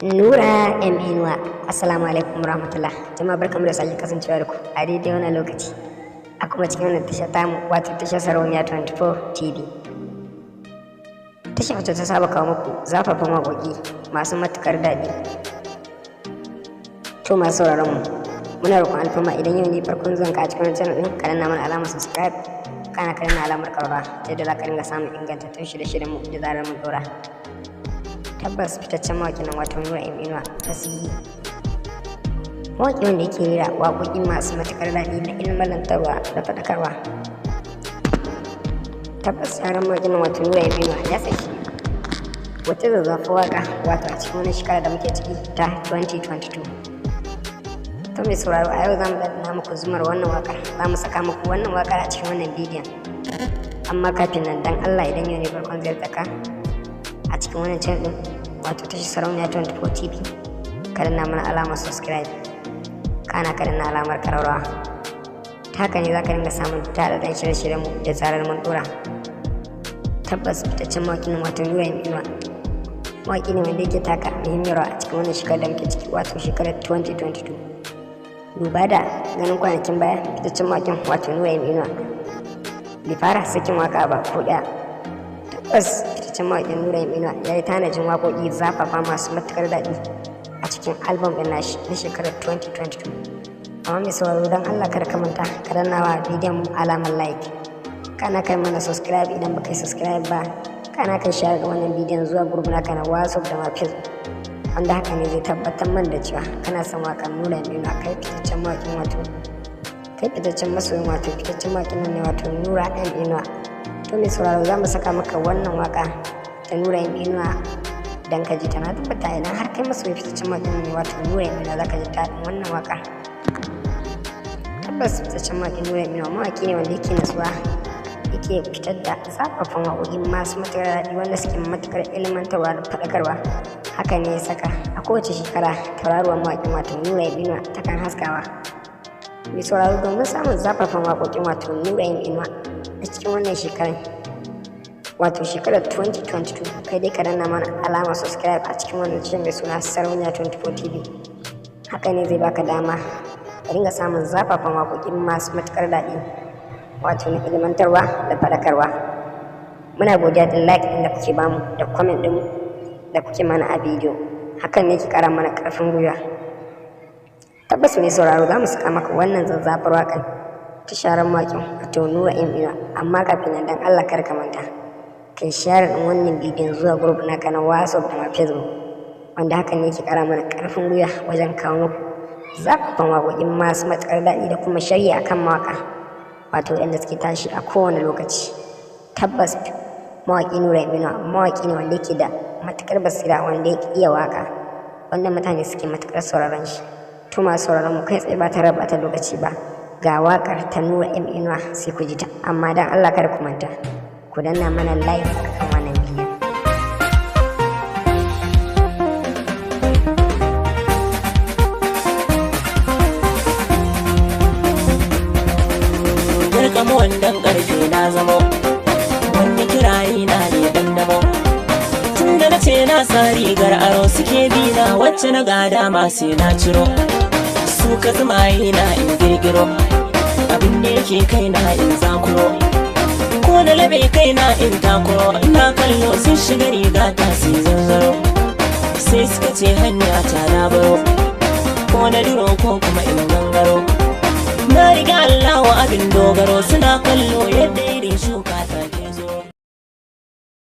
Nura M Inuwa. Assalamu alaikum warahmatullah. Jama'a, barkamu da sake kasancewa da ku a daidai wannan lokaci. A kuma cikin wannan tasha tamu, wato tashar Sarauniya 24 TV. Tashar wacce ta saba kawo muku zafafan waƙoƙi masu matuƙar daɗi. To, masu sauraron mu, muna roƙon alfarma, idan yau ne farkon zuwan ka a cikin channel ɗin, ka danna mana alamar subscribe, kana ka danna alamar ƙararrawa, ta yadda za ka dinga samun ingantattun shirye-shiryen mu da zarar mun ɗora. Tabbas fitaccen mawaƙin nan, wato Nura M Inuwa fasihi, mawaƙi wanda yake rera waƙoƙi masu matuƙar daɗi na ilmantarwa da faɗakarwa. Tabbas yaran mawaƙin nan, wato Nura M Inuwa, ya saki wata zazzafa waƙa, wato a cikin wani shekara da muke ciki ta 2022. To, mai sauraro, a yau za mu ɗanɗana muku zumar wannan waƙar, za mu saka muku wannan waƙar a cikin wannan bidiyon. Amma kafin nan, dan Allah, idan yau ne farkon ziyartar ka a cikin wannan channel din, wato tashar Sarauniya 24 TV, ka danna mana alamar subscribe, kana ka danna alamar kararrawa. Ta haka ne za ka dinga samun daɗaɗɗen shirye-shiryen mu da zarar mun ɗora. Tabbas fitaccen mawaƙin, wato Nura Inuwa, mawaƙi ne wanda yake taka muhimmiyar rawa a cikin wannan shekarar da muke ciki, wato shekarar 2022. Duba da ganin kwanakin baya fitaccen mawaƙin, wato Nura Inuwa, bai fara sakin waka ba ko ɗaya. Tabbas fitaccen mawaƙin Nura Inuwa ya yi tanajin waƙoƙi zafafa masu matuƙar daɗi a cikin album ɗin nashi na shekarar 2022. Amma mai sauraro, don Allah kada ka manta ka danna wa bidiyon mu alamar like, kana kai mana subscribe idan baka yi subscribe ba, kana kai share da wannan bidiyon zuwa group naka na WhatsApp da ma Facebook, wanda haka ne zai tabbatar man da cewa kana son waƙar Nura Inuwa. Kai fitaccen mawaƙin, wato kai fitaccen masoyin, wato fitaccen mawaƙin nan ne, wato Nura M Inuwa. To, mai sauraro, za mu saka maka wannan waka ta Nura M Inuwa dan ka ji ta. Na tabbata idan har kai masoyin fitaccen mawaƙin ne, wato Nura M Inuwa, za ka ji daɗin wannan waka. Tabbas fitaccen mawaƙin Nura M Inuwa mawaƙi ne wanda yake natsuwa, yake fitar da zafafan waƙoƙi masu matuƙar daɗi wanda suke matuƙar ilmantarwa da faɗakarwa. Haka ne ya saka a kowace shekara tauraruwar mawaƙin, wato Nura M Inuwa, takan haskawa. Mai sauraro, domin samun zafafan waƙoƙin, wato Nura M Inuwa, a cikin wannan shekarar, wato shekarar 2022, kai dai ka danna mana alamar subscribe a cikin wannan shirin mai suna Sarauniya 24 TV. Haka ne zai baka dama ka dinga samun zafafan waƙoƙi masu matuƙar daɗi, wato na ilmantarwa da faɗakarwa. Muna godiya da like ɗin da kuke bamu da comment ɗin da kuke mana a bidiyo. Hakan ne ke ƙara mana ƙarfin gwiwa. Tabbas mai sauraro, za mu saka maka wannan zazzafar waƙar ta sharar mawaƙin, wato Nura M Inuwa. Amma kafin nan, dan Allah kar ka manta kai share ɗin wannan bidiyon zuwa group naka na WhatsApp da ma Facebook, wanda hakan ne ke ƙara mana ƙarfin gwiwa wajen kawo muku zafafan waƙoƙi masu matuƙar daɗi da kuma sharhi akan mawaƙa, wato waɗanda suke tashi a kowane lokaci. Tabbas mawaƙi Nura M Inuwa mawaƙi ne wanda yake da matuƙar basira, wanda ya iya waƙa, wanda mutane suke matuƙar sauraron shi. To, masu sauraron mu, kai tsaye ba tare da ɓata lokaci ba, ga waƙar ta Nura M Inuwa, sai ku ji ta. Amma dan Allah kada ku manta ku danna mana like akan wannan bidiyon. Garkamo wandan karfe na zamo wani kirari na ne dandamo. Tun da na ce na sa rigar aro, suke bina, wacce na gada ma sai na ciro. Su ka zama na in girgiro abin da yake kai na in zakuro, ko na labe kai na in takuro. Ina kallo sun shiga riga ta sai zanzaro, sai suka ce hanya ta na baro, ko na duro ko kuma in gangaro. Na riga Allah wa abin dogaro, suna kallo.